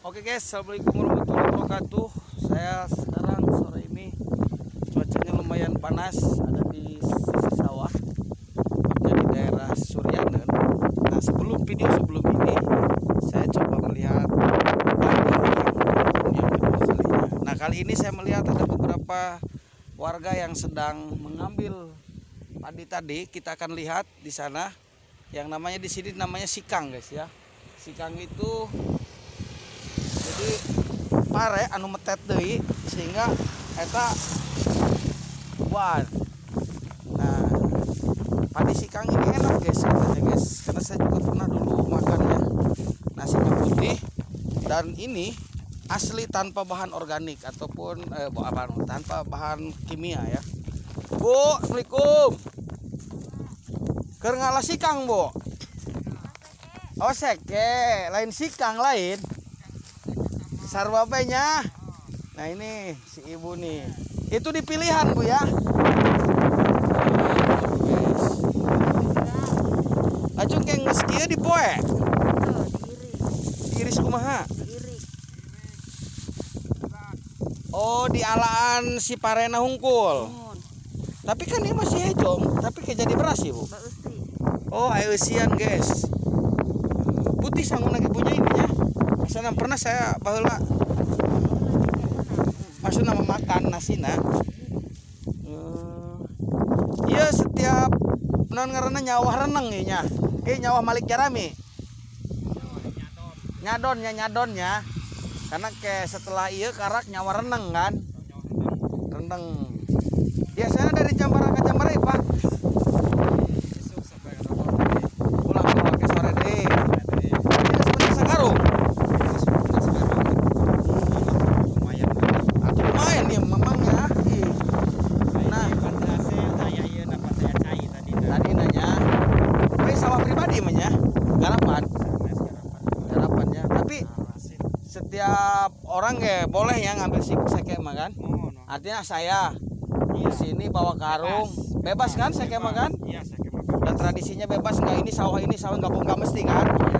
Oke guys, assalamualaikum warahmatullahi wabarakatuh. Saya sekarang sore ini cuacanya lumayan panas, ada di sisi sawah, tepatnya di daerah Suryaneun. Nah, sebelum video sebelum ini saya coba melihat padi yang kedua kalinya. Nah, kali ini saya melihat ada beberapa warga yang sedang mengambil padi tadi. Kita akan lihat di sana yang namanya di sini namanya sikang guys ya. Sikang itu jadi pare anu metet deui sehingga eta buat. Nah, padi sikang ini enak guys katanya guys, karena saya juga pernah dulu makannya nasinya putih, dan ini asli tanpa bahan organik ataupun tanpa bahan kimia ya. Bu, assalamualaikum. Keur ngalah sikang, Bu. Oh, seke, lain sikang lain. Sarwa nya. Nah, ini si ibu nih. Itu di pilihan, Bu ya. Acung kayak geus kieu dipoe. Diiris kumaha? Oh, di alaan si parena hungkul. Tapi kan ini masih hejong, tapi kayak jadi beras sih, Bu. Oh, ayo eusian, guys. Putih sangun lagi punya ini ya. Maksudnya pernah saya baheula maksudnya makan nasina. Iya, setiap non ngaranna nyawah reneng ieu nya. Ieu nyawah Malik Jarami. Nyadon ya, nyadon ya. Karena kayak setelah iya karak nyawa reneng kan. Reneng. Biasanya dari Jambara ke Jambara ya, Pak. Pulang ke sore deh. Ini sebentar sekarung. Lumayan. Atau lumayan ya memang ya. Nah, tadi nanya. Ini sawah pribadi mah ya. Garapan. Garapannya. Tapi setiap orang ya boleh ya ngambil seke mah kan? Artinya saya di sini bawa karung, bebas kan seke mah kan? Iya, seke mah. Dan tradisinya bebas, nggak ini sawah nggak mesti kan? Iya.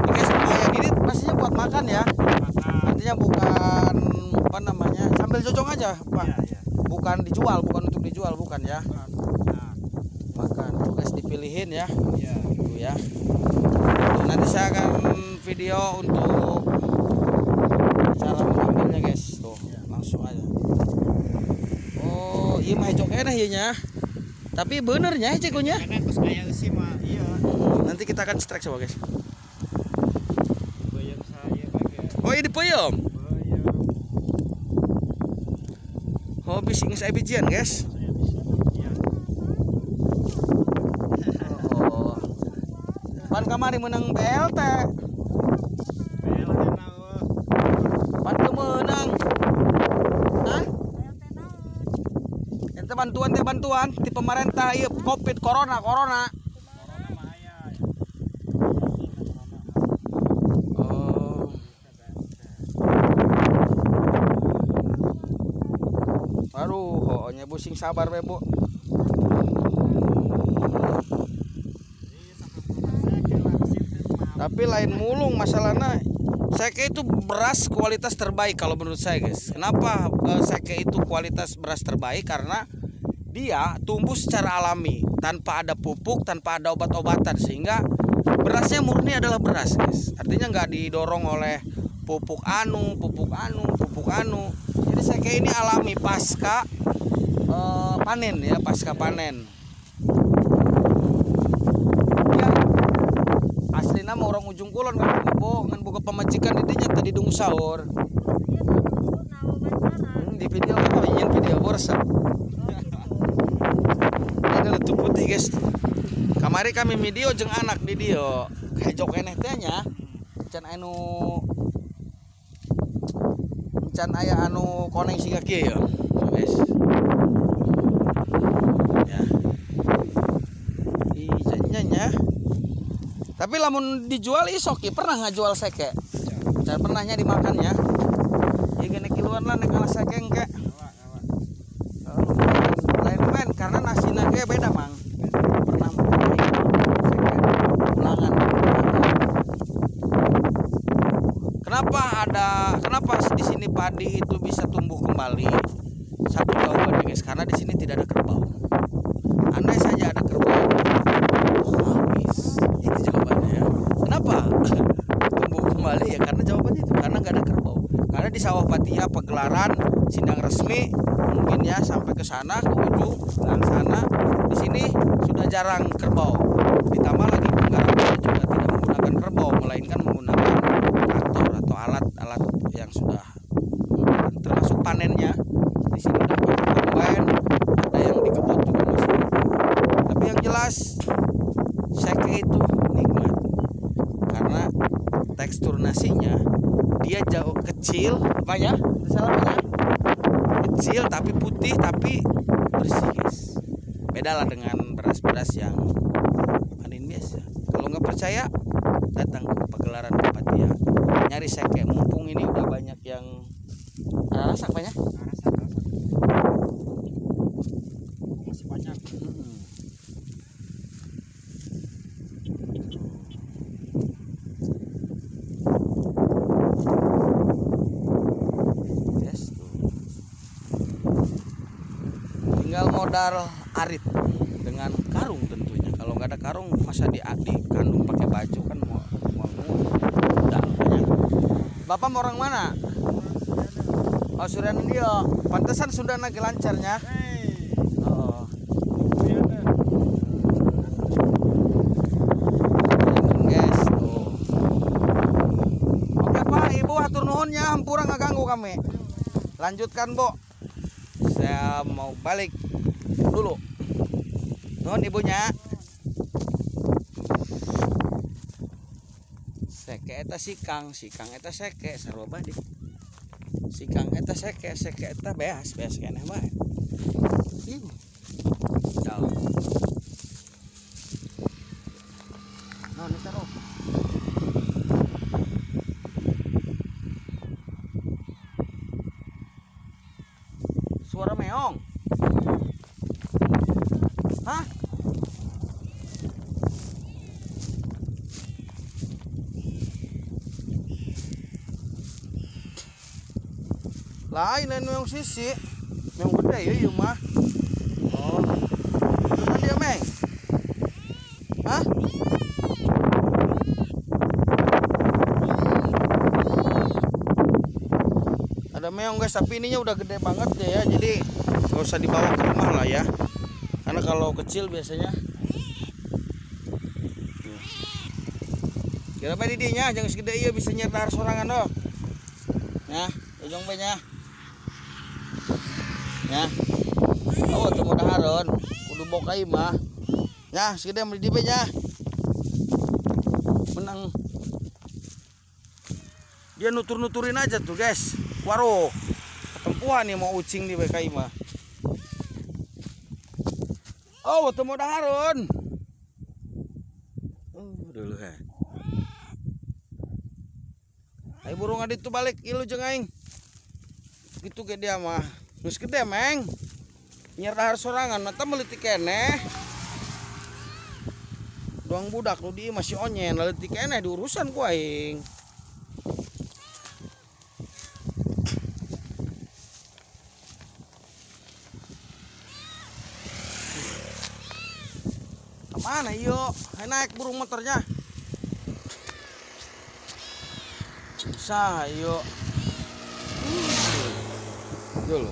Oke, lumayan ini pastinya buat makan ya. Makan. Artinya bukan apa namanya sambil jojong aja, Pak. Iya, iya. Bukan dijual, bukan untuk dijual, bukan ya. Bukan. Nah. Makan. Tuh guys, dipilihin ya. Iya. Tuh ya. Tuh, nanti saya akan video untuk cara mengambilnya guys. Tuh, langsung aja. Oh, iya mah hijau keneh ieu nya. Tapi benernya hijau nya. Iya. Nanti kita akan strike coba guys. Oh, ini peyem. Oh, bisa geus aya bijian guys. Oh. Pan kamari menang BLT. Pan teu meunang. Hah? Eta bantuan teh bantuan ti pemerintah ieu Covid corona corona. Oh. Aduh, oh nya pusing sabar we, Bu. Tapi lain mulung masalahnya. Seke itu beras kualitas terbaik kalau menurut saya guys. Kenapa seke itu kualitas beras terbaik? Karena dia tumbuh secara alami, tanpa ada pupuk, tanpa ada obat-obatan, sehingga berasnya murni adalah beras guys. Artinya nggak didorong oleh pupuk anu, pupuk anu, pupuk anu. Jadi seke ini alami pasca panen ya, pasca panen. Aslina mah orang Ujung Kulon kan Bu, ngan boga pamajikan di dinya tadi dungu sahur. Di video apa nyen video borsa. Ada letup putih guys. Kamari kami video jeung anak di dieu. Hejo keneh teh nya. Can anu can aya anu koneng siga kieu ya. Guys. Ya. Ih nya. Tapi lamun dijual isok pernah nggak jual seke? Can pernahnya dimakan ya. Ya gini kiluan lah nek ngalah seke engke. Lain main karena nasi nage beda mang. Pernah seke ulangan. Kenapa di sini padi itu bisa tumbuh kembali? Satu jawabannya guys, karena di sini tidak ada kerbau. Andai saja ada kerbau, habis. Itu jawabannya ya. Kenapa tumbuh kembali ya? Karena jawabannya itu karena nggak ada kerbau. Karena di sawah Patia, Pagelaran, Sindang Resmi mungkin ya sampai ke sana, ke ujung dan sana. Di sini sudah jarang kerbau. Ditambah lagi penggarapannya juga tidak menggunakan kerbau, melainkan menggunakan traktor atau alat-alat yang sudah termasuk panennya. Di sini udah pakai combine, ada yang dikebut juga masih. Tapi yang jelas seke itu nikmat karena tekstur nasinya dia jauh kecil, apa ya? Salah apa ya? Kecil tapi putih tapi bersih guys. Beda lah dengan beras-beras yang panen biasa. Kalau nggak percaya, datang ke Pagelaran Patia, nyari seke. Mumpung ini udah banyak yang rasa banyak. Rasa. Masih banyak. Yes, tuh. Tinggal modal arit dengan karung tentunya. Kalau nggak ada karung masa di kandung pakai baju kan mau modal banyak. Bapak mau orang mana? Oh, Suryana dia. Pantesan Sunda lagi lancarnya. Oh. Guys, tuh. Oke Pak, Ibu hatur nuhun ya, hampura ngaganggu kami. Lanjutkan, Bu. Saya mau balik dulu. Nuhun ibunya. Seke eta sikang, sikang eta seke, sarua bae. Sikang eta seke, seke eta beas, beas keneh bae. Ieu. Jauh. Naon eta roh? Suara meong. Hah? Lain lain meong sisi. Meong gede ya ieu mah. Oh. Itu kan dia meng. Hah? Ada meong guys, tapi ininya udah gede banget ya, jadi nggak usah dibawa ke rumah lah ya. Karena kalau kecil biasanya kira apa didinya jangan segede iya bisa nyetar sorangan doh. Nah, ujung nya. Ya. Oh, teu mau dahareun, kudu boka ieu mah. Ya, segede mah di nya. Menang. Dia nutur-nuturin aja tuh, guys. Waruh. Ketempuhan nih mau ucing di BKI mah. Oh, teu mau dahareun. Dulu he. Ayo burung adi tuh balik ilu jeung aing. Gitu ge dia mah. Geus gede, Meng. Nyer dahar sorangan mata meulitik keneh. Doang budak nu di masih onyen leutik keneh diurusan ku aing. Kemana yuk? Hai naik burung motornya. Sah yuk. Dulu.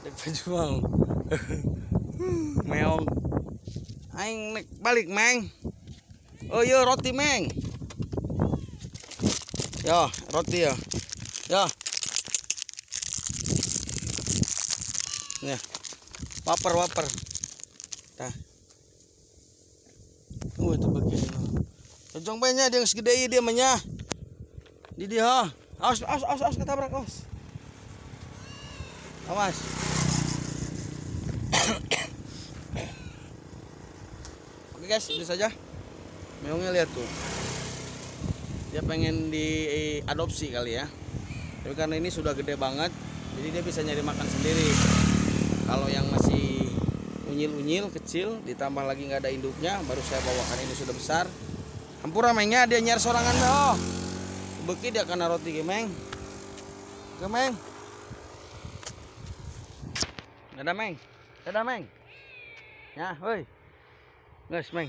Dek pejuang. Meong. Aing nek balik, Meng. Oh iya roti, Meng. Yo, roti ya. Yo. Nih. Waper, waper. Tah. Itu bagian. Ujung banyak dia segede ieu dia mah nya. Di dia. Awas, awas, awas, awas ketabrak, awas. Awas. Oke guys, itu saja. Meongnya lihat tuh. Dia pengen diadopsi kali ya. Tapi karena ini sudah gede banget, jadi dia bisa nyari makan sendiri. Kalau yang masih unyil-unyil kecil, ditambah lagi nggak ada induknya, baru saya bawakan ini sudah besar. Hampura mainnya dia nyari sorangan oh. Beuki dia kana roti ge, Meng. Ke, Meng. Dadah, Meng. Dadah, Meng. Ya, woi. Geus, Meng.